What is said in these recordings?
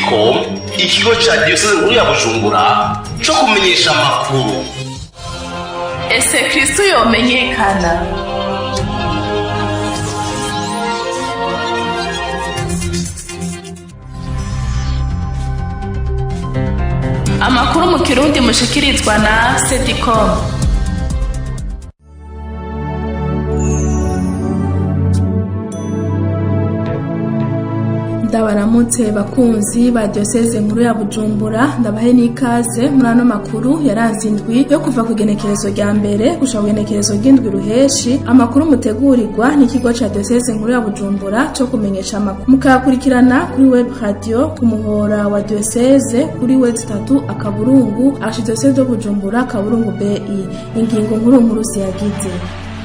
Sedicom, ikigo ca diyoseze nkuru ya Bujumbura co kumenyesha amakuru. Ese Kristo yomenyekana? Amakuru mu Kirundi mushikirizwa na Sedicom. Ndabaramutse bakunzi ba diyoseze nkuru ya Bujumbura, ndabahe n'ikaze muri ano makuru yaranze indwi yo kuva ku igenekerezo rya mbere gushika ku igenekerezo ry'indwi ruheshi. Amakuru mutegurirwa n'ikigo ca diyoseze nkuru ya Bujumbura co kumenyesha amakuru, mukayakurikirana kuri web radio ku muhora wa diyoseze kuri web 3.archidiocese de Bujumbura.bi. Ingingo nkuru nkuru ziyagize: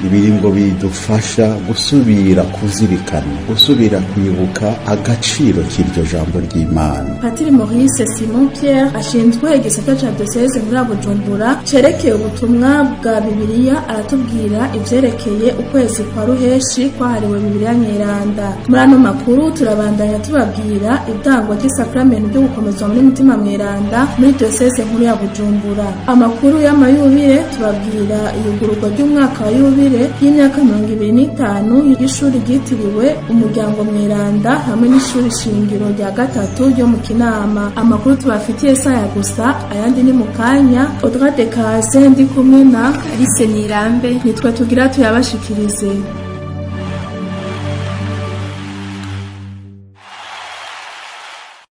Ibi ngo bidufasha gusubira kuzirikana, gusubira kwibuka agaciro k'iryo jambo ry'Imana. Patiri Maurice Simon Pierre ashinzwe igisata ca diyoseze muri Bujumbura cerekeye ubutumwa bwa Bibiliya aratubwira ivyerekeye ukwezi kwa ruheshi kwahariwe Bibiliya Mweranda. Muri ano makuru turabandanya tubabwira itangwa ry'isakramento ryo gukomezwa muri Mutima Mweranda muri diyoseze nkuru ya Bujumbura. Amakuru y'amayubire, tubabwira iyugururwa ry'umwaka wa yubire y'imyaka 25 y'ishuri ryitiriwe Umuryango Mweranda hamwe n'ishuri shingiro rya gatatu ryo mu Kinama. Amakuru tubafitiye saya gusa, ayandi ni mu kanya. Audrey de Kaze ndi kumwe na Alice Nirambe. Nitwe tugira tuyabashikirize.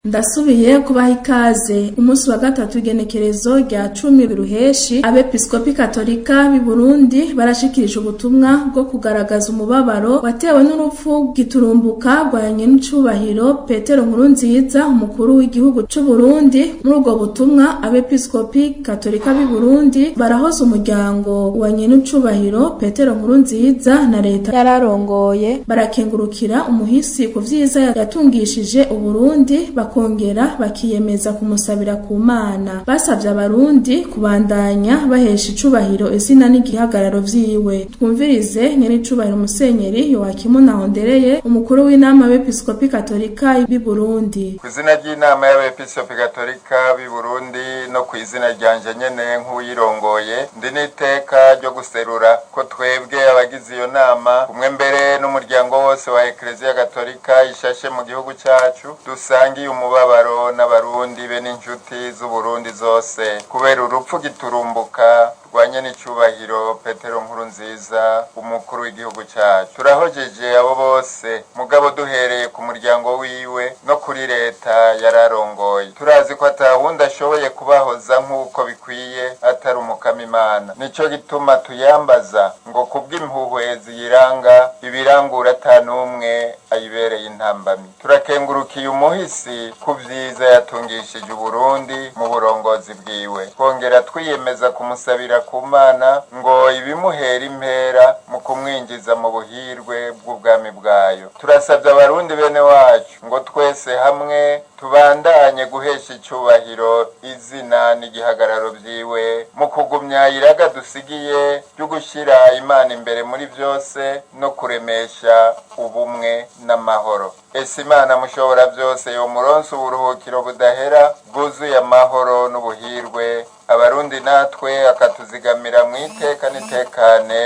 Ndasubiye kubaha ikaze. Umunsi wa gatatu, igenekerezo rya 10 ruheshi, abepiskopi katolika b'i Burundi barashikirije ubutumwa bwo kugaragaza umubabaro watewe n'urupfu giturumbuka rwa nyenicubahiro Petero Nkurunziza, umukuru w'igihugu c'u Burundi. Muri ubwo butumwa, abepiskopi katolika b'i Burundi barahoza umuryango wa nyenicubahiro Petero Nkurunziza na leta yararongoye, barakengurukira umuhisi ku vyiza yatungishije Uburundi, bakongera bakiyemeza kumusabira ku Mana. Basavye abarundi kubandanya bahesha icubahiro izina n'igihagararo vyiwe. Twumvirize nyenicubahiro Musenyeri Yohakimu Nahondereye, umukuru w'inama y'abepiskopi katolika b'i Burundi. Ku izina ry'inama y'abepiskopi katolika b'i Burundi no ku izina ryanje nyene nk'uyirongoye, ndi n'iteka ryo guserura ko twebwe abagize iyo nama, kumwe mbere n'umuryango wose wa Ekleziya Katolika ishashe mu gihugu cacu, dusangiye umubabaro n'abarundi be n'inshuti z'Uburundi zose kubera urupfu giturumbuka rwa nyenicubahiro Petero Nkurunziza, umukuru w'igihugu cacu. Turahojeje abo bose, mugabo duhereye ku muryango wiwe no kuri leta yararongoye. Turazi ko atawundi ashoboye kubahoza nk'uko bikwiye atari umukama Imana. Nico gituma tuyambaza ngo kubw'impuhwe ziyiranga ibirangura ata n'umwe ayibereye intambamyi. Turakengurukiye umuhisi ku vyiza yatungishije Uburundi mu burongozi bwiwe, twongera twiyemeza kumusabira ku Mana ngo ibimuhera impera mu kumwinjiza mu buhirwe bw'ubwami bwayo. Turasabye abarundi bene wacu ngo twese hamwe tubandanye guhesha icubahiro izina n'igihagararo vyiwe mu kugumya iraga dusigiye ryo gushyira Imana imbere muri byose no kuremesha ubumwe n'amahoro. Ese Imana mushobora byose yomuronse uburuhukiro budahera bwuzuye amahoro n'ubuhirwe, abarundi natwe akatuzigamira mu iteka n'itekane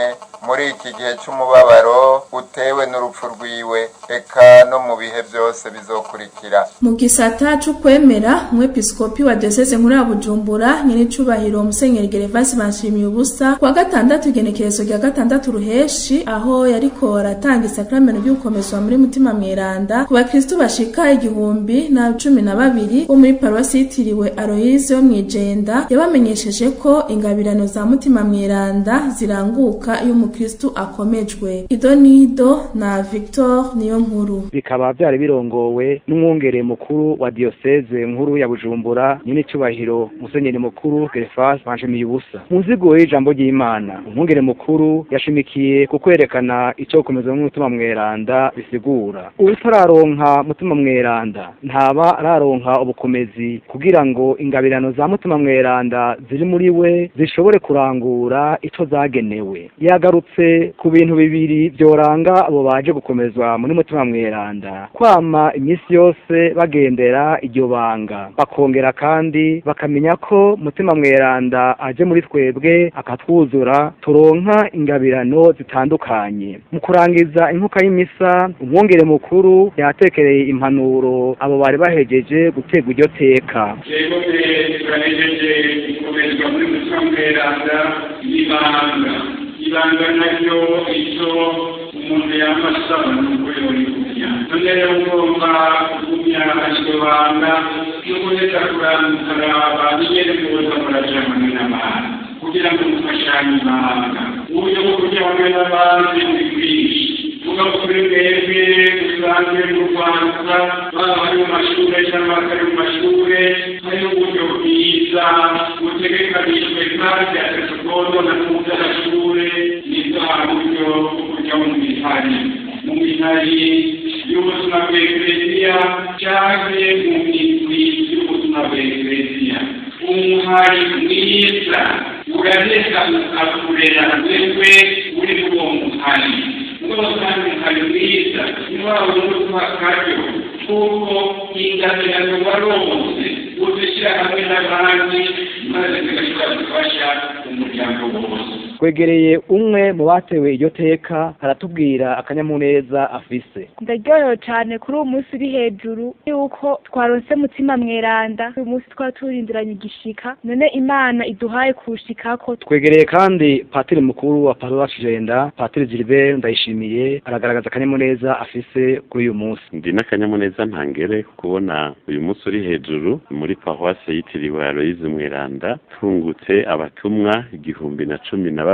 muri iki gihe c'umubabaro utewe n'urupfu rwiwe, eka no mu bihe byose bizokurikira. Mu gisata c'ukwemera, umwepiskopi wa diyoseze nkuru ya Bujumbura, nyenicubahiro Musenyeri Gervasi Banshimiye ubusa, kuwa gatandatu igenekerezo rya 6 ruheshi, aho yariko aratanga isakramento ry'ugukomezwa muri Mutima Mweranda ku bakristu bashika 1012 bo muri paruwasi yitiriwe Aloyize yo mw'Ijenda, yabamenyesheje ko ingabirano za Mutima Mweranda ziranguka iyo umukristu akomejwe. Idonido na Victor niyo nkuru. Bikaba byari birongowe n'umwungere mukuru wa diyoseze nkuru ya Bujumbura, nyenicubahiro Musenyeri mukuru Gervas Banshimiye ubusa. Mu nzigo y'ijambo ry'Imana, umwungere mukuru yashimikiye ku kwerekana ico gukomeza n'umutima mweranda bisigura. Utararonka Mutima Mweranda ntaba araronka ubukomezi kugira ngo ingabirano za Mutima Mweranda ingabire ziri muri we zishobore kurangura ico zagenewe. Yagarutse ku bintu bibiri vyoranga abo baje gukomezwa muri Mutima Mweranda: kwama iminsi yose bagendera iryo banga, bakongera kandi bakamenya ko Mutima Mweranda aje muri twebwe akatwuzura, turonka ingabirano zitandukanye. Mu kurangiza inkuka y'imisa, umwungere mukuru yatekereye impanuro abo bari bahejeje gutegwa iryo teka. Yego, turahejeje gukomezwa muri Mutima Mweranda. Ibanga, ibanga naryo, icyo umuntu yama asaba nuko yorigumya. None rero ugomba kugumya iryo banga no guheza kuraba ingene muza muraja hamwe n'abandi kugira ngo mufashanye ibanga. Uburyo bwo kuja hamwe n'abandi ni bwinshi. Vuga kuri mwebwe usanzwe mu Rwanda, baba bari mu mashure cyangwa batari mu mashure, hariho uburyo bwiza butegekanijwe kandi atatu na mu by'amashure, ni bwa buryo bwo kuja mu mihari y'ubuzima bw'Ekleziya canke mu migwi y'ubuzima bw'Ekleziya. Umuhari mwiza uraheza ukakurera wewe uri muri uwo muhari. Mugabo kandi umuhari mwiza ni wa wundi uguha akaryo kuko ingabirano waronse uzishyira hamwe n'abandi, maze zigashobora gufasha umuryango wose. Twegereye umwe mu batewe iryo teka, aratubwira akanyamuneza afise. Ndaryohewe cyane kuri uwo munsi uri hejuru yuko twaronse Mutima Mweranda. Uyu munsi twari turindiranye igishika, none Imana iduhaye kuwushikako. Twegereye kandi patiri mukuru wa paruwasi Jenda, Patiri Gilbert Ndayishimiye, aragaragaza akanyamuneza afise kuri uyu munsi. Ndi n'akanyamuneza ntangere kubona uyu munsi uri hejuru muri paruwasi yitiriwe Aloyizi Mweranda, tungutse abatumwa 1012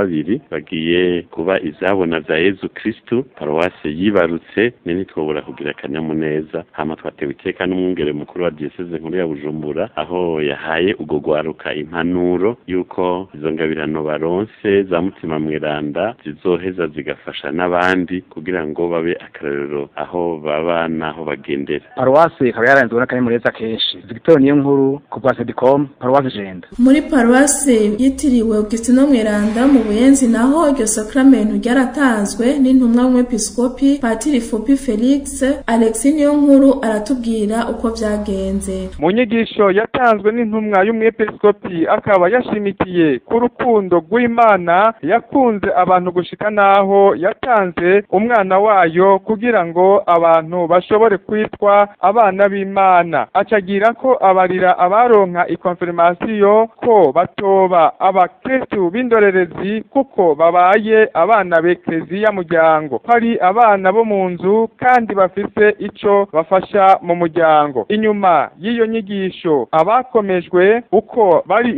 bagiye kuba izabona vya Yezu Kristu. Paruwasi yibarutse, nini twobura kugira akanyamuneza. Hama twatewe iteka n'umwungere mukuru wa diyoseze nkuru ya Bujumbura, aho yahaye ugo gwaruka impanuro yuko izo ngabirano baronse za Mutima Mweranda zizoheza zigafasha n'abandi kugira ngo babe akarorero aho baba n'aho bagendera. Paruwasi ikaba yaranzwe n'akanyamuneza kenshi. Victor niyo nkuru ku bwa Sedicom, paruwasi Jenda. Muri paruwasi yitiriwe Augustino Mweranda mu Buyenzi naho, iryo sakramentu ryaratanzwe n'intumwa y'umwepiskopi, Patiri Fupi Felix. Alexis niyo nkuru aratubwira uko vyagenze. Mu nyigisho yatanzwe n'intumwa y'umwepiskopi, akaba yashimikiye ku rukundo rw'Imana yakunze abantu gushika naho yatanze umwana wayo kugira ngo abantu bashobore kwitwa abana b'Imana. Acagira ko abarira abaronka ikonfirmasiyo ko batoba abakristu b'indorerezi, kuko babaye abana b'Ekleziya muryango, ko ari abana bo mu nzu kandi bafise ico bafasha mu muryango. Inyuma y'iyo nyigisho, abakomejwe uko bari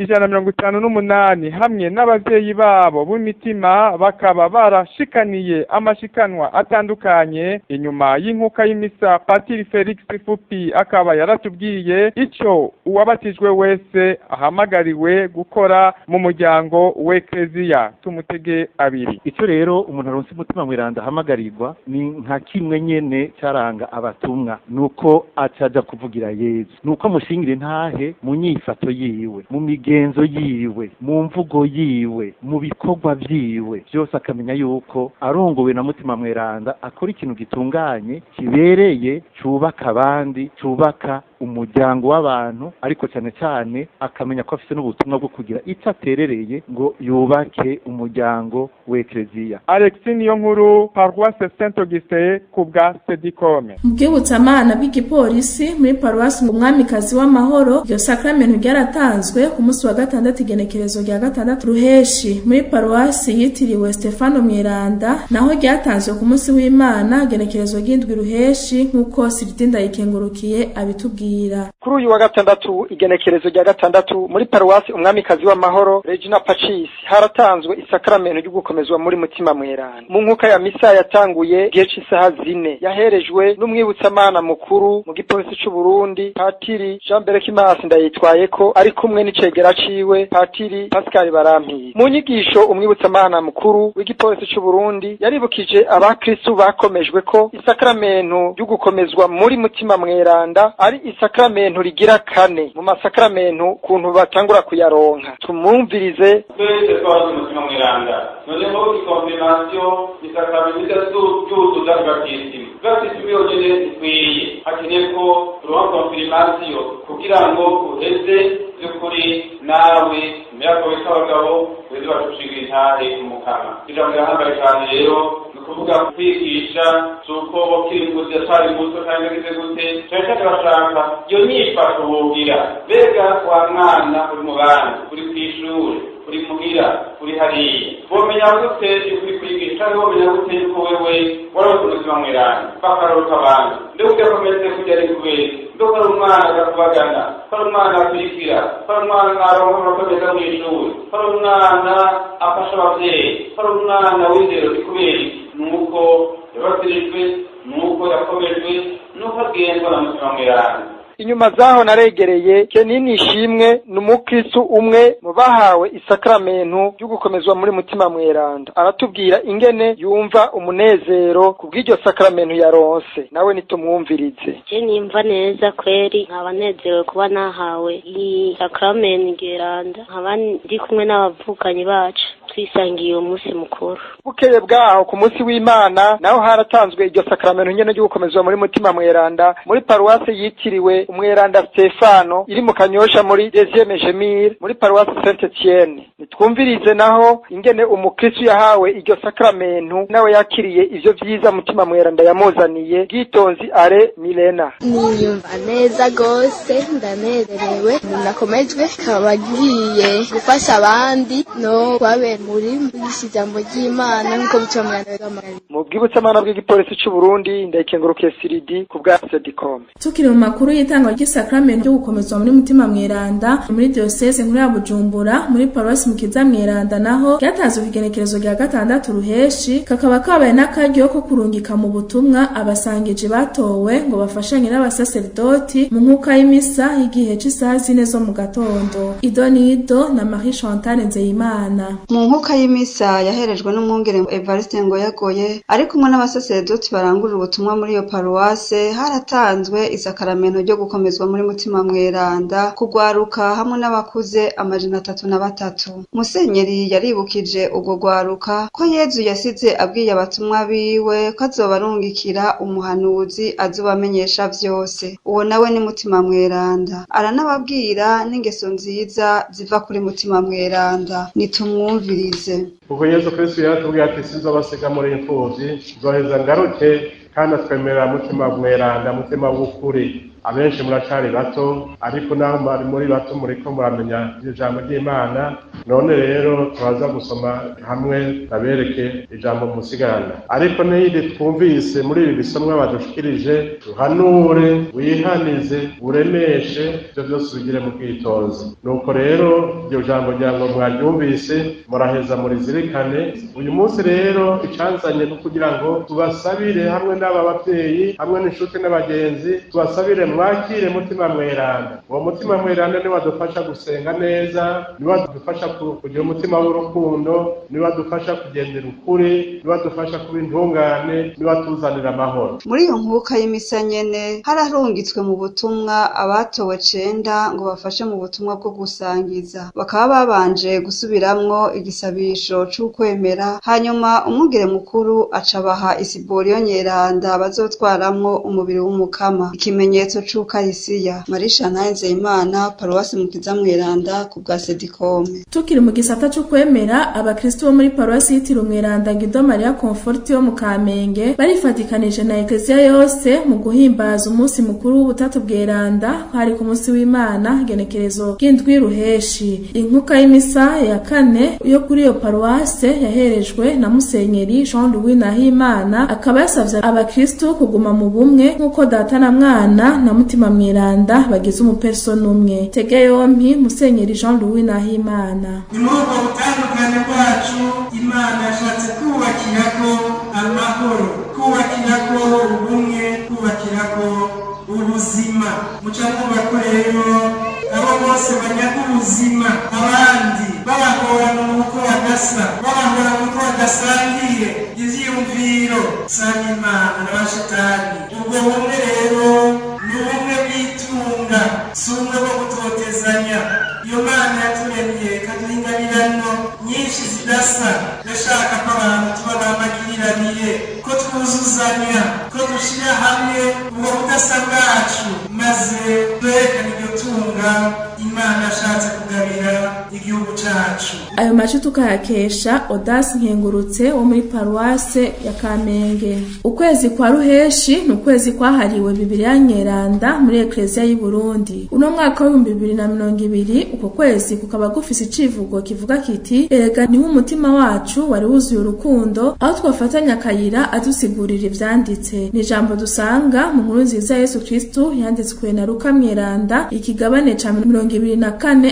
158 hamwe n'abavyeyi babo b'imitima bakaba barashikaniye amashikanwa atandukanye. Inyuma y'inkuka y'imisa, Patiri Felix Fupi akaba yaratubwiye ico uwabatijwe wese ahamagariwe gukora mu muryango w'Ekleziya. Tumutege abiri. Icyo rero umuntu aronse Umutima Mweranda ahamagarirwa ni nka kimwe nyene caranga abatumwa, nuko acaja kuvugira Yezu, nuko amushingira intahe mu nyifato yiwe, mu migenzo yiwe, mu mvugo yiwe, mu bikorwa vyiwe byose, akamenya yuko arongowe na Mutima Mweranda akora ikintu gitunganye, kibereye, cubaka abandi, cubaka umuryango w'abantu, ariko cyane cyane akamenya ko afise n'ubutumwa bwo kugira icyo aterereye ngo yubake umuryango w'Ekleziya. Alexis niyo nkuru, Paroisse Saint Augustin, ku bwa Sedicome. Mu bwibutsamana bw'igipolisi muri paruwasi Umwamikazi w'Amahoro, iryo sakramentu ryaratanzwe ku munsi wa gatandatu, igenekerezo rya 6 ruheshi. Muri paruwasi yitiriwe Stefano Mweranda naho ryatanzwe ku munsi w'Imana, igenekerezo ry'7 ruheshi, nk'uko Siriti Ndayikengurukiye abitubwira. Kuri uyu wa gatandatu, igenekerezo rya 6, muri paruwasi Umwamikazi w'Amahoro, Regina Pacis, haratanzwe isakaramentu ryo gukomezwa muri Mutima Mweranda. Mu nkuka ya misa yatanguye igihe c'isaha 4, yaherejwe n'umwibutsamana mukuru mu gipolisi c'u Burundi, Patiri Jean Berekimasi Ndayitwayeko, ari kumwe n'icegera ciwe, Patiri Pascal Barampiye. Mu nyigisho, umwibutsamana mukuru w'igipolisi c'u Burundi yaribukije abakristu bakomejwe ko isakaramentu ryo gukomezwa muri Mutima Mweranda ari isakramentu rigira kane mu masakramentu kuntu batangura kuyaronka. Tumwumvirize. Twese twaronse Mutima Mweranda, noneho ikonfirmasiyo isakramentu ryuzuza ibatisimu. Ibatisimu yonyene ikwiye, hakeneye ko turonka konfirmasiyo kugira ngo uheze by'ukuri nawe imyaka w'abagabo uheze bacucinga intahe umukama. Ijambo rirahambaye cyane rero, ni ukuvuga kwigisha si uko ukiri muto atari muto kandi agize gute, cyane cyane bashaka iyo nyifato wogira. Mbega wa mwana uri mu bandi, uri kw'ishure, uri muhira, uri hariya, bomenya gute yuko uri kwigisha, cyangwa bomenya gute yuko wewe warose Umutima Mweranda bakaroka abandi? Mbega udakomeze kujya ari kubera mbega ari umwana agakubagana, ko ari umwana akurikira, ko ari umwana aronka amanota meza mw'ishuri, ko ari umwana afasha abavyeyi, ko ari umwana w'indero, ni kubera iki? Nuko yabatirijwe, nuko yakomejwe, nuko agendwa na Mutima Mweranda. Inyuma zaho naregereye Kenini Ishimwe, ni umukristu umwe mu bahawe isakramentu ryo gukomezwa muri Mutima Mweranda. Aratubwira ingene yumva umunezero ku bw'iryo sakramentu yaronse. Nawe nitumwumvirize. Je nimva neza kweri, nkaba nezerewe kuba nahawe iyi sakramentu ngeranda, nkaba ndi kumwe n'abavukanyi bacu twisangiye uwo munsi mukuru. Bukeye bwaho ku munsi w'Imana naho haratanzwe iryo sakramentu nyene ryo gukomezwa muri Mutima Mweranda muri paruwase yitiriwe Umweranda Stefano iri mu Kanyosha muri Deuxième Gemire muri paruwase Saint Etienne. Nitwumvirize naho ingene umukristu yahawe iryo sakramentu nawe yakiriye ivyo vyiza Mutima Mweranda yamuzaniye. Bwitonzi Are Milena. Niyumva neza gose, ndanezerewe, umuntu akomejwe akaba agiye gufasha abandi no kubabera muri ijambo ry'Imana nk'uko Mutima Mweranda yabihamagariye. Mu bwibutsamana bw'igipolisi c'u Burundi, ndayikengurukiye Siridi ku bwa Sedicom. Tukiri mu makuru y'itangwa ry'isakramento ryo gukomezwa muri Mutima Mweranda muri diocese nkuru ya Bujumbura, muri paruwasi Mukiza Mweranda naho ryatanzwe igenekerezo rya 6 ruheshi, kakaba kabaye n'akaryo ko kurungika mu butumwa abasangije batowe ngo bafashanye n'abasaserdoti mu nkuka y'imisa y'igihe c'isaha 4 zo mu gatondo. Idonido na Marie Chantal Nzeyimana. Mu nkuka y'imisa yaherejwe n'umwungere Evariste Ngoyagoye ari kumwe n'abasaserdoti barangurura ubutumwa muri iyo paruwase, haratanzwe isakaramento ryo gukomezwa muri Mutima Mweranda kugwaruka hamwe n'abakuze 303. Musenyeri yaribukije ubwo gwaruka ko Yezu yasize abwiye abatumwa biwe ko azobarungikira umuhanuzi azobamenyesha vyose, uwo nawe ni Mutima Mweranda. Aranababwira n'ingeso nziza ziva kuri Mutima Mweranda. Nitumwumvirize. Kuko Yezu Kristu yaratubwiye ati sinzobasiga muri imfuvyi, nzoheza ngaruke, kandi atwemerera Mutima Mweranda, mutima w'ukuri. Abenshi muracari bato, ariko naho muri bato muriko muramenya ijambo ry'Imana. None rero turaza gusoma hamwe babereke ijambo musigarana, ariko n'iri twumvise muri ibi bisomwa badushikirije, uhanure, wihanize, uremeshe, ivyo vyose ubigire mu bwitonzi. Nuko rero iryo jambo rya ngo mwaryumvise, muraheza murizirikane. Uyu munsi rero icanzanye no kugira ngo tubasabire hamwe n'aba bavyeyi, hamwe n'inshuti n'abagenzi, tubasabire mwakire Mutima Mweranda. Uwo Mutima Mweranda niwe adufasha gusenga neza, niwe adufasha kugira umutima w'urukundo, niwe adufasha kugendera ukuri, niwe adufasha kuba intungane, niwe atuzanira amahoro. Muri iyo nkuka y'imisa nyene hararungitswe mu butumwa abatowe 9 ngo bafashe mu butumwa bwo gusangiza. Bakaba babanje gusubiramwo igisabisho c'ukwemera, hanyuma umwungere mukuru acabaha isiboriyo nyeranda bazotwaramwo umubiri w'umukama, ikimenyetso c'Ukarisiya. Marisha Nzeyimana, paruwasi Mukiza Mweranda ku bwa Sedikome. Tukiri mu gisata c'ukwemera, abakristo bo muri paruwasi yitiriwe Umweranda Guido Maria Conforti yo mu Kamenge barifatikanije na Eklezia yose mu guhimbaza umunsi mukuru w'Ubutatu Bweranda, hari ku munsi w'Imana genekerezo ry'indwi ruheshi. Inkuka y'imisa ya kane yo kuri iyo paruwase yaherejwe na Musenyeri Jean Louis Nahimana, akaba yasavye abakristo kuguma mu bumwe nk'uko Data na Mwana na Mutima Mweranda bagize umupersona umwe. Tege yompi Musenyeri Jean Louis Nahimana. Ni muri ubwo butandukane bwacu Imana yashatse kubakirako amahoro, kubakirako ubumwe, kubakirako ubuzima. Muca mwubako rero abo bose banyaga ubuzima, abandi babahora mu uko badasa, babahora mu uko badasangiye ivyiyumviro, usanga Imana na ba Shetani. Ubwo bumwe rero ni ubumwe bw'itunga. Tukuzuzanya. Iyo Mana yaturemye ikaduha ingabirano nyinshi zidasa, yashaka ko abantu tuba bamagiriranire, ko twuzuzanya, ko dushyira hamwe ubwo budasa bwacu, maze twerekane iryo tunga Imana yashatse kugabira igihugu cacu. Ayo maci tukayakesha Odas Nkengurutse wo muri paruwase ya Kamenge. Ukwezi kwa Ruheshi ni ukwezi kwahariwe Bibiliya Nyeranda muri Eklezia y'u Burundi. Uno mwaka wa 2020 uko kwezi kukaba gufise icivugo kivuga kiti: erega niho umutima wacu wari wuzuye urukundo, aho twafatanya akayira adusigurira ivyanditse. Ni ijambo dusanga mu nkuru nziza ya Yesu Kristo yanditswe na Luka Mweranda, ikigabane ca 24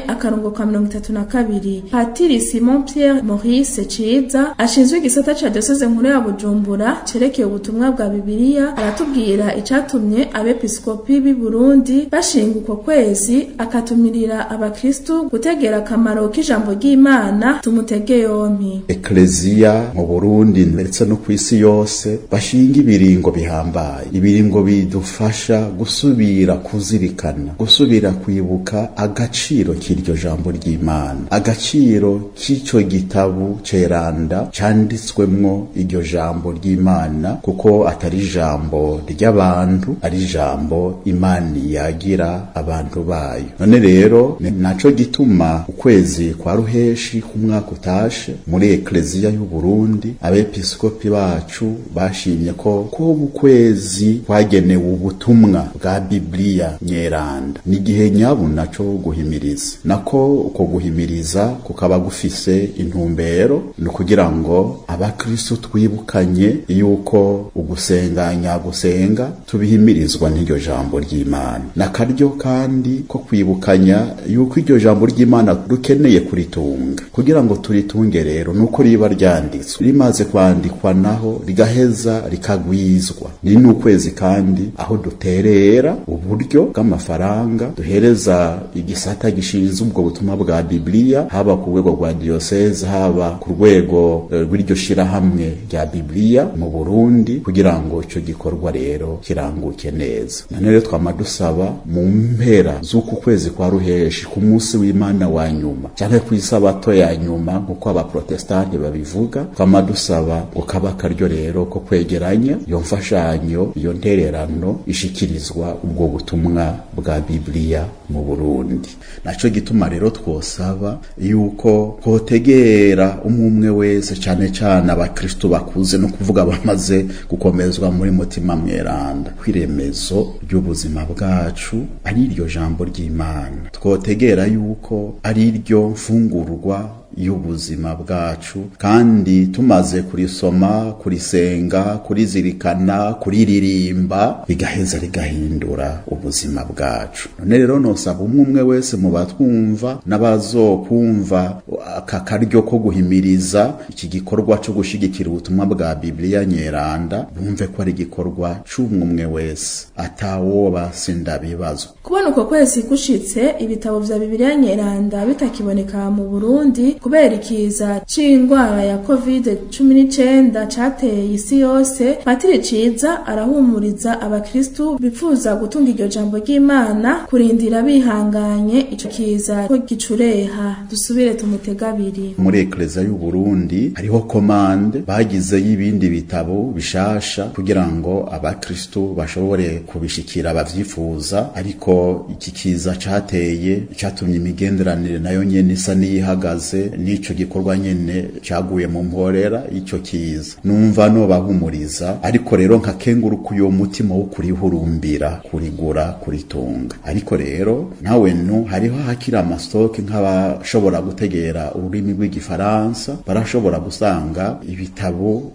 akarongo ka 32. Patiri Simon Pierre Maurice Ciza ashinzwe igisata ca diocese nkuru ya Bujumbura cerekeye ubutumwa bwa Bibiliya aratubwira icatumye abepiskopi b'i Burundi bashinga uko kwezi, akatumirira abakristu gutegera akamaro k'ijambo ry'Imana. Tumutege yompi. Eklezia mu Burundi ndetse no kw'isi yose bashinga ibiringo bihambaye, ibiringo bidufasha gusubira kuzirikana, gusubira kwibuka agaciro k'iryo jambo ry'Imana, agaciro k'ico gitabu ceranda canditswemwo iryo jambo ry'Imana, kuko atari ijambo ry'abantu, ari ijambo Imana yagira abantu bayo. None rero ni naco gituma ukwezi kwa Ruheshi k'umwaka utashe muri Eklezia y'u Burundi abepiskopi bacu bashimye ko ukwezi kwagenewe ubutumwa bwa Bibiliya Nyeranda. Ni igihe nyabu naco guhimiriza, nako uko guhimiriza kukaba gufise intumbero ni ukugira ngo abakristo twibukanye yuko ugusenga nyagusenga tubihimirizwa n'iryo jambo ry'Imana, nakaryo kandi ko kwibukanya yuko iryo jambo ry'Imana dukeneye kuritunga. Kugira ngo turitunge rero nuko riba ryanditswe, rimaze kwandikwa naho rigaheza rikagwizwa. Ni n'ukwezi kandi aho duterera uburyo bw'amafaranga duhereza igisata gishinzwe ubwo butumwa bwa Bibiliya, haba ku rwego rwa diocese, haba ku rwego rw'iryo shirahamwe rya Bibiliya mu Burundi, kugira ngo ico gikorwa rero kiranguke neza. None rero twama dusaba mu mpera z'uku kwezi kwa Ruheshi, ku munsi w'Imana wa nyuma canke kw'isabato ya nyuma nk'uko abaprotestanti babivuga, twama dusaba ngo kaba akaryo rero ko kwegeranya iyo mfashanyo, iyo ntererano ishikirizwa ubwo butumwa bwa Bibiliya mu Burundi. Naco gituma rero twosaba yuko kotegera umwe wese, cane cane abakristo bakuze, no kuvuga bamaze gukomezwa muri Mutima Mweranda, kwiremezo ry'ubuzima bwacu ari iryo jambo ry'Imana. Twotegera yuko ari iryo mfungurwa y'ubuzima bwacu, kandi tumaze kurisoma, kurisenga, kurizirikana, kuriririmba, bigaheza rigahindura ubuzima bwacu. None rero nosaba umwe wese mu batwumva n'abazokumva aka karyo ko guhimiriza iki gikorwa cyo gushigikira ubutumwa bwa Bibiliya Nyeranda, bumve ko ari igikorwa c'umwe wese, atawoba sindabibazwa. Kubona uko kwezi gushitse ibitabo vya Bibiliya Nyeranda bitakiboneka mu Burundi kubera ikiza c'ingwara ya COVID-19 cateye isi yose, Patiri Ciza arahumuriza abakristu bipfuza gutunga iryo jambo ry'Imana kurindira bihanganye ico kiza ko gicureha. Dusubire tumutega abiri. Muri Eklezia y'u Burundi hariho komande bagize y'ibindi bitabo bishasha kugira ngo abakristu bashobore kubishikira bavyifuza, ariko iki kiza cateye catumye imigenderanire nayo nyene isa n'iyihagaze, n'ico gikorwa nyene caguye mu mporera ico kiza. Numva no bahumuriza, ariko rero nkakenguruka uyo mutima wo kurihurumbira, kurigura, kuritunga. Ariko rero nawe nu hariho hakiri amastoke nk'abashobora gutegera ururimi rw'igifaransa, barashobora gusanga ibitabo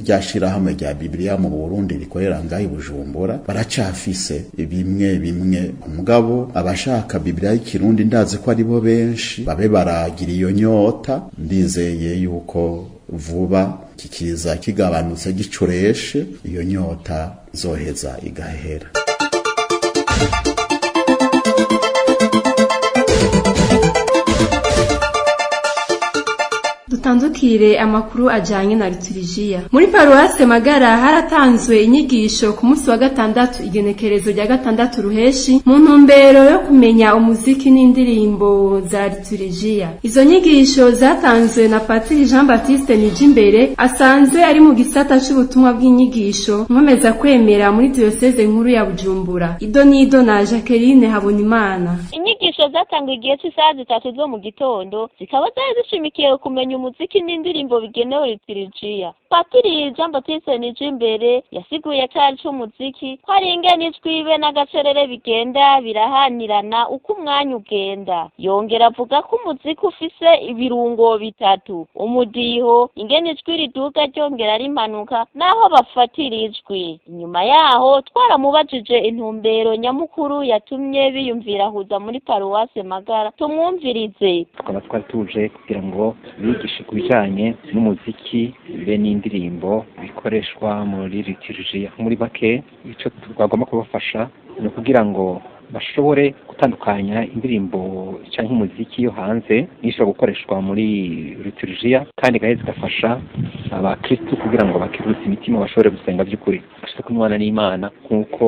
ryashirahamwe rya Bibiliya mu Burundi rikorera ngaho i Bujumbura, baracafise bimwe bimwe. Umugabo abashaka Bibiliya y'ikirundi ndazi ko ari bo benshi, babe baragira iyo nyota. Ndizeye yuko vuba kikiza kigabanutse gicureshe, iyo nyota zoheza igahera. Dutandukire. Dutandukire amakuru ajanye na liturujia. Muri paruwase Magara haratanzwe inyigisho ku munsi wa gatandatu, igenekerezo rya 6 ruheshi, mu ntumbero yo kumenya umuziki n'indirimbo za liturujia. Izo nyigisho zatanzwe na Patiri Jean Baptiste Nijimbere, asanzwe ari mu gisata c'ubutumwa bw'inyigisho nkomeza kwemera muri diyoseze nkuru ya Bujumbura. Ido nido na Jacqueline Habonimana. Inyigisho zatangwa igihe cy'isaha 3 zo mu gitondo, zikaba zari zishimikiye kumenya umuziki n'indirimbo bigenewe liturujia. Patiri Jean Baptiste Nijimbere yasiguye ko ari c'umuziki, ko ari ingene ijwi be n'agacerere bigenda birahanirana uko umwanya ugenda. Yongera avuga ko umuziki ufise ibirungo bitatu: umudiho, ingene ijwi riduga ryongera rimanuka, naho bafatira ijwi. Inyuma yaho twaramubajije intumbero nyamukuru yatumye biyumvira huza muri paruwase Magara. Tumwumvirize. Tukaba twari tuje kugira ngo bigishe ku bijanye n'umuziki be n'indirimbo bikoreshwa muri liturujia. Muri make, ico twagomba kubafasha ni ukugira ngo bashobore gutandukanya indirimbo canke umuziki yo hanze n'ishobora gukoreshwa muri liturujia, kandi gaheze zigafasha abakristu kugira ngo bakirutse imitima, bashobore gusenga by'ukuri, bashobore kunywana n'Imana nk'uko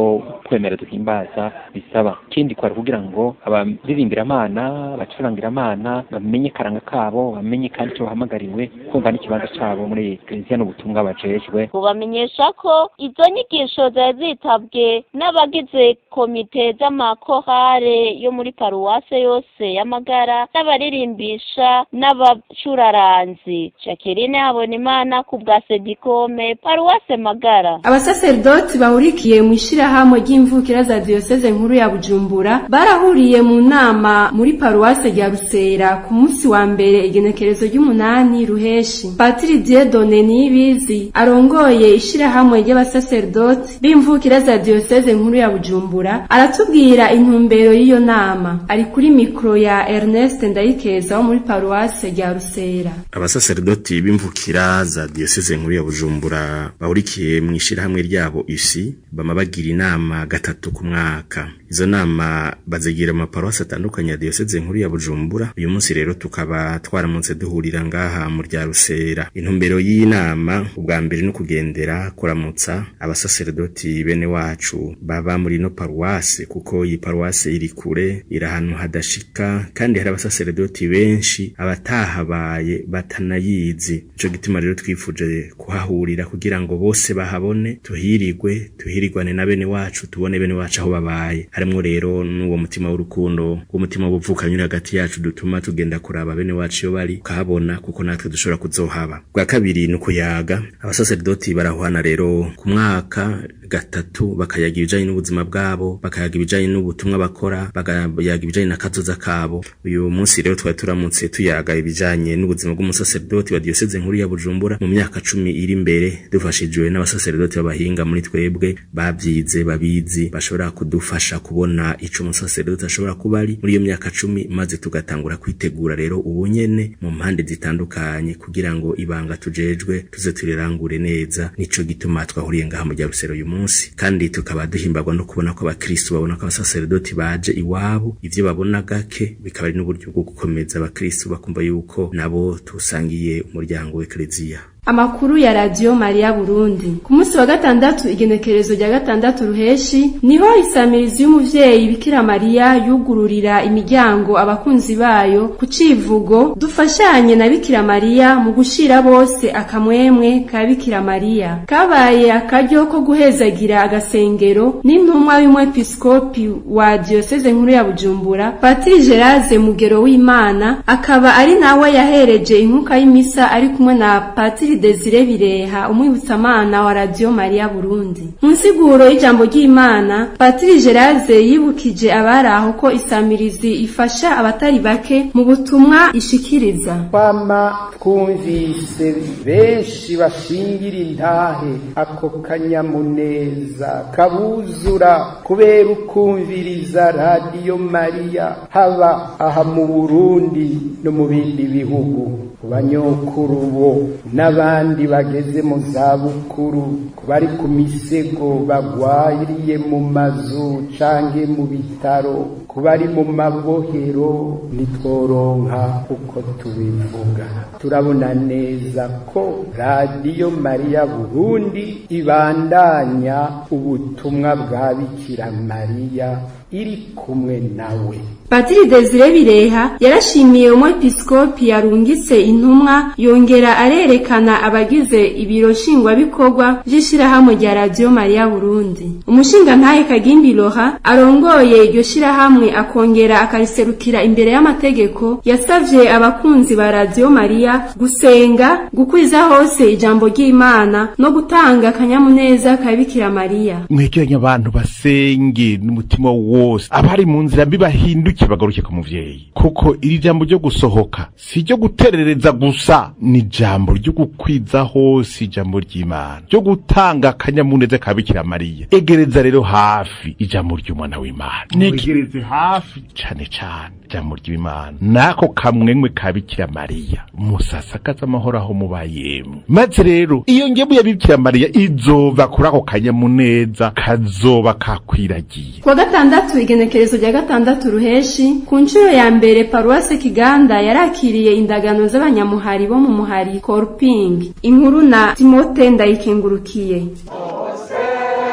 kwemera duhimbaza bisaba. Ikindi kwari kugira ngo abaririmbira-Mana, abacurangira-Mana bamenye karanga kabo, bamenye kandi ico bahamagariwe, kumva n'ikibanza cabo muri Eklezia n'ubutumwa bajejwe. Kubamenyesha ko izo nyigisho zari zitabwe n'abagize komite z'amakorale yo muri paruwase yose y'Amagara, n'abaririmbisha n'abacuraranzi. Jacqueline Habonimana ku bwa Sedikome, paruwase Magara. Abasaserdoti bahurikiye mu ishirahamwe ry'imvukira za diyoseze nkuru ya Bujumbura barahuriye mu nama muri paruwase rya Rusera ku munsi wa mbere, igenekerezo ry'umunani ruheshi. Patiri Dieudonné Niyibizi, arongoye ishirahamwe ry'abasaserdoti b'imvukira za diyoseze nkuru ya Bujumbura, aratubwira intumbero y'iyo nama. Ari kuri mikro ya Ernest Ndayikeza wo muri paruwase rya Rusera. Abasaserdoti b'imvukira za diyoseze nkuru ya Bujumbura bahurikiye mu ishirahamwe ryabo isi bama bagira inama gatatu ku mwaka. Izo nama bazigira mu maparuwasi atandukanye ya diyoseze nkuru ya Bujumbura. Uyu munsi rero tukaba twaramutse duhurira ngaha mu rya Rusera. Intumbero y'inama ubwa mbere no kugendera kuramutsa abasaserdoti bene wacu baba muri no paruwase, kuko iyi paruwase iri kure, iri ahantu hadashika, kandi hari abasaserdoti benshi abatahabaye batanayizi. Ico gituma rero twifuje kuhahurira kugira ngo bose bahabone, tuhirigwe, tuhirigwane na bene wacu, tubone bene wacu aho babaye. Harimwo rero n'uwo mutima w'urukundo, w'umutima w'ubuvukanyi uri hagati yacu, dutuma tugenda kuraba bene wacu iyo bari, tukahabona, kuko natwe dushobora kuzohaba. Bwa kabiri ni ukuyaga. Abasaserdoti barahwana rero ku mwaka gatatu, bakayaga ibijanye n'ubuzima bwabo, bakayaga ibijanye n'ubutumwa bakora, bakayaga ibijanye na kazoza kabo. Uyu munsi rero twari turamutse tuyaga ibijanye n'ubuzima bw'umusaserdoti wa diyoseze nkuru ya Bujumbura mu myaka 10 iri imbere, dufashijwe n'abasaserdoti b'abahinga muri twebwe babyize, babizi, bashobora kudufasha kubona ico umusaserdoti ashobora kuba ari muri iyo myaka 10, maze tugatangura kwitegura rero ubu nyene mu mpande zitandukanye kugira ngo ibanga tujejwe tuze turirangure neza. Nico gituma twahuriye ngaha mu Rusero uyu munsi, kandi tukaba duhimbagwa no kubona ko abakristu babona ko abasaserdoti baje iwabo, ivyo babona gake bikaba ari n'uburyo bwo gukomeza abakristu bakumva yuko nabo tusangiye umuryango w'Eklezia. Amakuru ya Radio Maria Burundi. Ku munsi wa gatandatu, igenekerezo rya 6 ruheshi, niho isamirizi y'umuvyeyi Bikira Mariya yugururira imiryango abakunzi bayo ku civugo "Dufashanye na Bikira Mariya mu gushira bose akamwemwe ka Bikira Mariya". Kabaye akaryo ko guhezagira agasengero n'intumwa y'umwepiskopi wa diyoseze nkuru ya Bujumbura, Patiri Gerase Mugero w'Imana, akaba ari nawe yahereje inkuka y'imisa ari kumwe na Patiri Desire Bireha, umwibutsamana wa Radio Maria Burundi. Mu nsiguro y'ijambo ry'Imana, Patiri Gerase yibukije abari aho ko isamirizi ifasha abatari bake mu butumwa ishikiriza. Kwama twumvise benshi bashingira intahe ako kanyamuneza kabuzura kubera ukumviriza Radio Maria, haba aha mu Burundi no mu bindi bihugu. Ku banyokuru bo n'aba N'abandi bageze mu zabukuru, ku bari ku misego bagwariye mu mazu canke mu bitaro, ku bari mu mabohero, ntitworonka uko tubivuga. Turabona neza ko Radiyo Mariya Burundi ibandanya ubutumwa bwa Bikira Mariya iri kumwe nawe. Patiri Desire Bireha yarashimiye umwepiskopi yarungitse intumwa, yongera arerekana abagize ibiro nshingwabikorwa vy'ishirahamwe rya Radio Maria Burundi. Umushingantahe Kagimbi Laurent arongoye iryo shirahamwe akongera akariserukira imbere y'amategeko, yasavye abakunzi ba Radio Maria gusenga, gukwiza hose ijambo ry'Imana no gutanga akanyamuneza ka Bikira Mariya. Mwegeranye abantu basenge n'umutima wose, abari mu nzira mbi bahinduke bagaruke ku muvyeyi, kuko iri jambo ryo gusohoka si ryo guterereza gusa, ni ijambo ryo gukwiza hose ijambo ry'Imana, ryo gutanga akanyamuneza ka Bikira Mariya. Egereza rero hafi ijambo ry'umwana w'Imana, negereze hafi cane cane ijambo ry'Imana nako kamwemwe ka Bikira Mariya, musasakaza amahoro aho mubayemwe. Maze rero iyo ngemu ya Bikira Mariya izova kuri ako kanyamuneza kazoba kakwiragiye. Kuwa gatandatu igenekerezo rya 6 ruheshi, ku nshuro ya mbere paruwase Kiganda yarakiriye indagano z'abanyamuhari bo mu muhari Korping. Inkuru na Timote Ndayikengurukiye.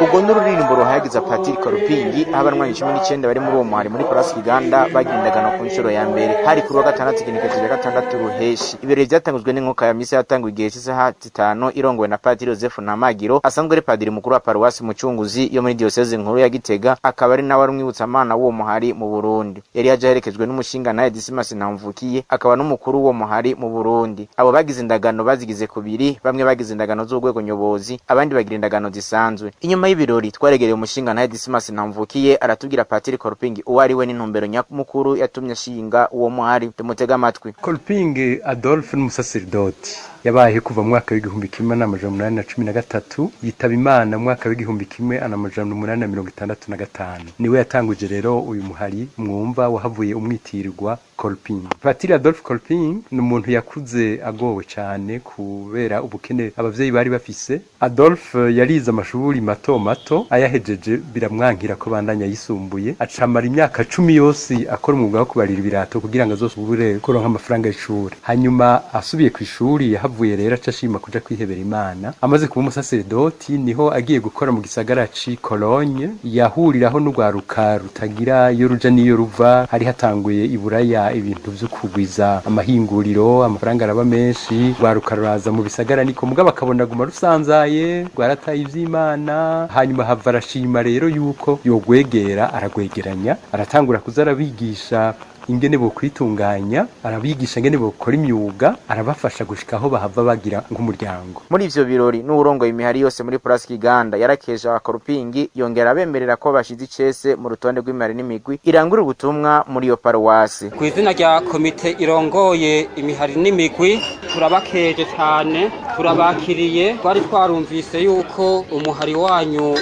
Ubwo n'ururirimbo ruhayagiza Patiri Korupingi, aho abanywanyi 19 bari muri uwo muhari muri Paruwasi Kiganda bagira indagano ku nshuro ya mbere. Hari kuri wa gatandatu igenekerezo rya 6 ruheshi. Ibirori byatangujwe n'inkuka ya misa yatanguwe igihe cy'isaha 5 irongowe na Patiri Joseph Ntamagiro, asanzwe ari padiri mukuru wa Paruwasi Mucunguzi yo muri Diyoseze nkuru ya Gitega, akaba ari nawe ari umwibutsamana w'uwo muhari mu Burundi. Yari yaje aherekejwe n'umushingantahe Dismas Ntamvukiye, akaba n'umukuru w'uwo muhari mu Burundi. Abo bagize indagano bazigize kubiri, bamwe bagize indagano z'urwego nyobozi, abandi bagira indagano zisanzwe. Inyuma y'ibirori twaregereye umushingantahe Dismas Ntamvukiye, aratubwira Patiri Korupingi uwo ari we n'intumbero nyamukuru yatumye ashinga uwo muhari. Tumutega amatwi. Korupingi Adolphe n'umusaseridoti yabaye kuva mu mwaka w'1813, yitaba Imana mu mwaka w'1865. Niwe yatanguje rero uyu muhari mwumva wahavuye umwitirirwa Kolping. Patiri Adolphe Kolping ni umuntu yakuze agowe cyane kubera ubukene abavyeyi bari bafise. Adolphe yarize amashuri mato mato, ayahejeje biramwankira ko bandanya yisumbuye, acamara imyaka 10 yose akora umwuga wo kubarira ibirato kugira ngo azosubire kuronka amafaranga y'ishuri. Hanyuma asubiye ku ishuri yahavuye rero aca ashima kuja kwihebera Imana. Amaze kuba umusaseredoti niho agiye gukora mu gisagara ci Cologne, yahuriraho n'urwaruka rutagira iyo ruja n'iyo ruva. Hari hatanguye iburaya ibintu vyo kugwiza amahinguriro, amafaranga araba menshi, rwaruka ruraza mu bisagara niko mugabo akabona guma rusanzaye, rwarataye ivy'Imana. Hanyuma hava arashima rero yuko yogwegera, aragwegeranya, aratangura kuza arabigisha ingene bo kwitunganya, arabigisha ingene bokora imyuga, arabafasha gushika aho bahava bagira nk'umuryango. Muri ivyo birori n'urongoye imihari yose muri Paruwasi Kiganda yarakeje abakorupingi, yongera abemerera ko bashize icese mu rutonde rw'imihari n'imigwi irangura ubutumwa muri iyo paruwasi. Ku izina rya komite irongoye imihari n'imigwi, turabakeje cyane, turabakiriye. Twari twarumvise yuko umuhari wanyu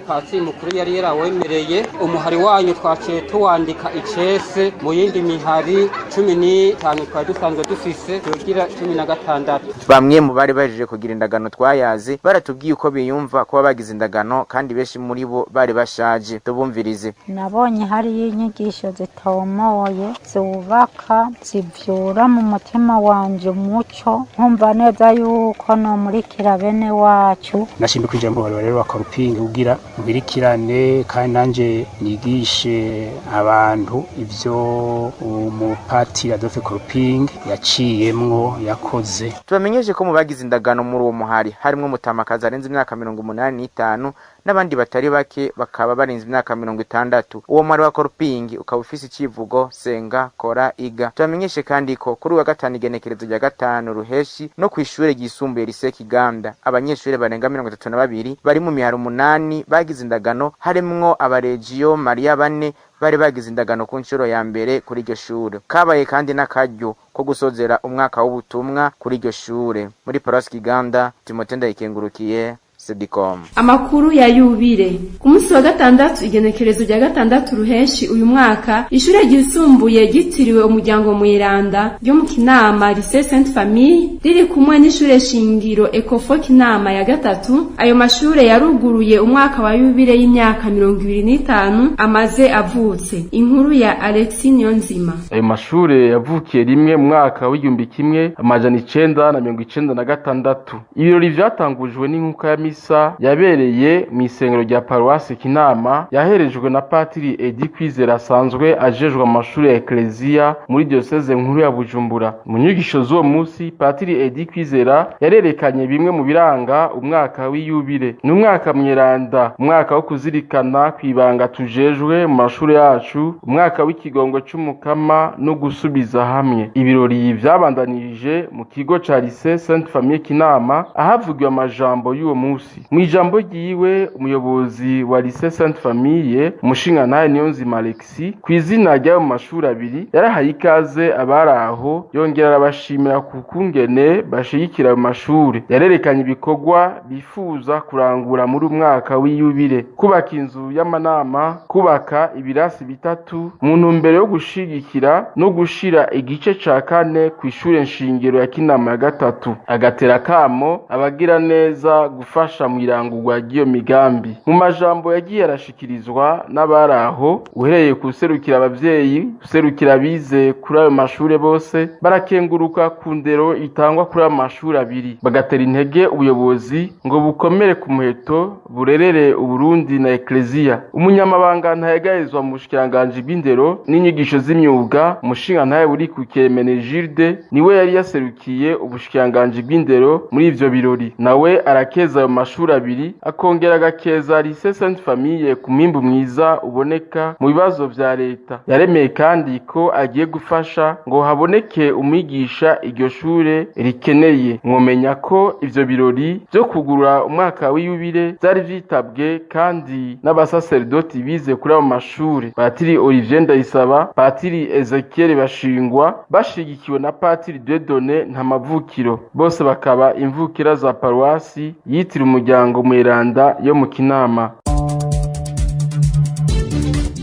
Patiri mukuru yari yarawemereye, umuhari wanyu twaciye tuwandika icese mu yindi mihari 15 twari dusanzwe dufise, tugira 16. Bamwe mu bari bahejeje kugira indagano twayaze baratubwiye uko biyumva kuba bagize indagano, kandi benshi muri bo bari bashaje. Tubumvirize. Nabonye hariyo inyigisho zitomoye zubaka, zivyura mu mutima wanje umuco, nkumva neza yuko nomurikira bene wacu. Nashimye kwinjira mu rero wa Korupingi kugira mbirikirane kandi nanje nigishe abantu ivyo umupatiri Adolphe Kolping yaciyemwo yakoze. Tubamenyeshe ko mu bagize indagano muri uwo muhari harimwo Mutamakazi arenze imyaka 85 n'abandi batari bake bakaba barenze imyaka 60. Uwo muhari wa Kolping ukaba ufise icivugo senga kora iga. Tubamenyeshe kandi ko kuri wa gatanu igenekerezo rya 5 ruheshi no kwishure ryisumbuye Lycée Kiganda abanyeshure barenga 32 bari mu mihari 8 bagize indagano, harimwo abaregio Maria 4 bari bagize indagano ku nshuro ya mbere kuri iryo shure. Kabaye kandi n'akaryo ko gusozera umwaka w'ubutumwa kuri iryo shure. Muri Paruwasi Kiganda, Timote Ndayikengurukiye, Sedicom. Amakuru ya yubire. Ku munsi wa gatandatu, igenekerezo rya 6 Ruheshi uyu mwaka, ishure ryisumbuye ryitiriwe umuryango Mweranda ryo mu Kinama, Lycée Sainte Famille, riri kumwe n'ishure shingiro Ecofo Kinama ya gatatu. Ayo mashure yaruguruye umwaka wa yubire y'imyaka 25 amaze avutse. Inkuru ya Alexis Niyonzima. Ayo mashure yavukiye rimwe mu mwaka w'1996. Ibirori vyatangujwe n'inkuka ya misa yabereye mu isengero rya paruwasi Kinama, yaherejwe na Patiri Edi Kwizera asanzwe ajejwe amashuri ya Eklezia muri diocese nkuru ya Bujumbura. Mu nyigisho z'uwo munsi, Patiri Edi Kwizera yarerekanye bimwe mu biranga umwaka w'iyubire. Ni umwaka mweranda, umwaka wo kuzirikana kwibanga tujejwe mu mashuri yacu, umwaka w'ikigongo c'Umukama no gusubiza hamwe. Ibirori vyabandanirije mu kigo ca Lycée Sainte Famille Kinama, ahavugiwe amajambo y'uwo munsi. Mu ijambo ryiwe, umuyobozi wa Lycée Sainte Famille, umushingantahe Niyonzima Alexis, kw'izina ry'ayo mashuri abiri, yarahaye ikaze abari aho, yongera arabashimira ku kungene bashigikira ayo mashuri. Yarerekanye ibikorwa bifuza kurangura muri umwaka w'iyubire: kubaka inzu y'amanama, kubaka ibirasi bitatu mu ntumbero yo gushigikira no gushira igice ca kane kw'ishure nshingiro ya Kinama ya gatatu. Agatera kamo abagira neza gufasha mu irangurwa ry'iyo migambi. Mu majambo yagiye arashikirizwa n'abari aho, uhereye ku serukira abavyeyi, userukira abize kuri ayo mashure, bose barakenguruka ku ndero itangwa kuri ayo mashuri abiri, bagatera intege ubuyobozi ngo bukomere ku muheto, burerere Uburundi na Eklezia. Umunyamabanga ntayegayezwa mu bushikiranganji bw'indero n'inyigisho z'imyuga, umushingantahe Burikukiye Menegilde, niwe yari yaserukiye ubushikiranganji bw'indero muri ivyo birori. Nawe arakeza ayo mashuri abiri, akongera agakeza Lycée Sainte Famille ku mwimbu mwiza uboneka mu bibazo vya leta. Yaremeye kandi ko agiye gufasha ngo haboneke umwigisha iryo shure rikeneye. Mwomenya ko ivyo birori vyo kugurura umwaka w'iyubire vyari vyitabwe kandi n'abasaserdoti bize kuri ayo mashuri: Patiri Olivier Ndayisaba, Patiri Ezekiel Bashingwa, bashigikiwe na Patiri Dieudonné Ntamavukiro, bose bakaba imvukira za paruwasi yitiriwe umuryango Mweranda yo mu Kinama.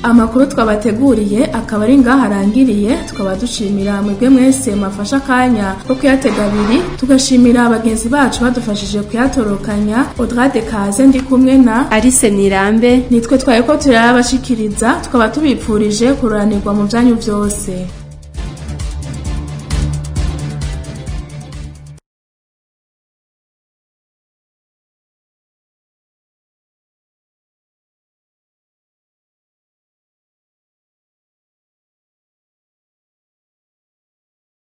Amakuru twabateguriye akaba ari ngaho arangiriye. Tukaba dushimira mwebwe mwese mwafashe akanya ko kuyatega abiri, tugashimira bagenzi bacu badufashije kuyatorokanya. Odrade Kaze ndi kumwe na Alice Nirambe, nitwe twaye ko turabashikiriza. Tukaba tubipfurije kururanirwa mu byanyu byose.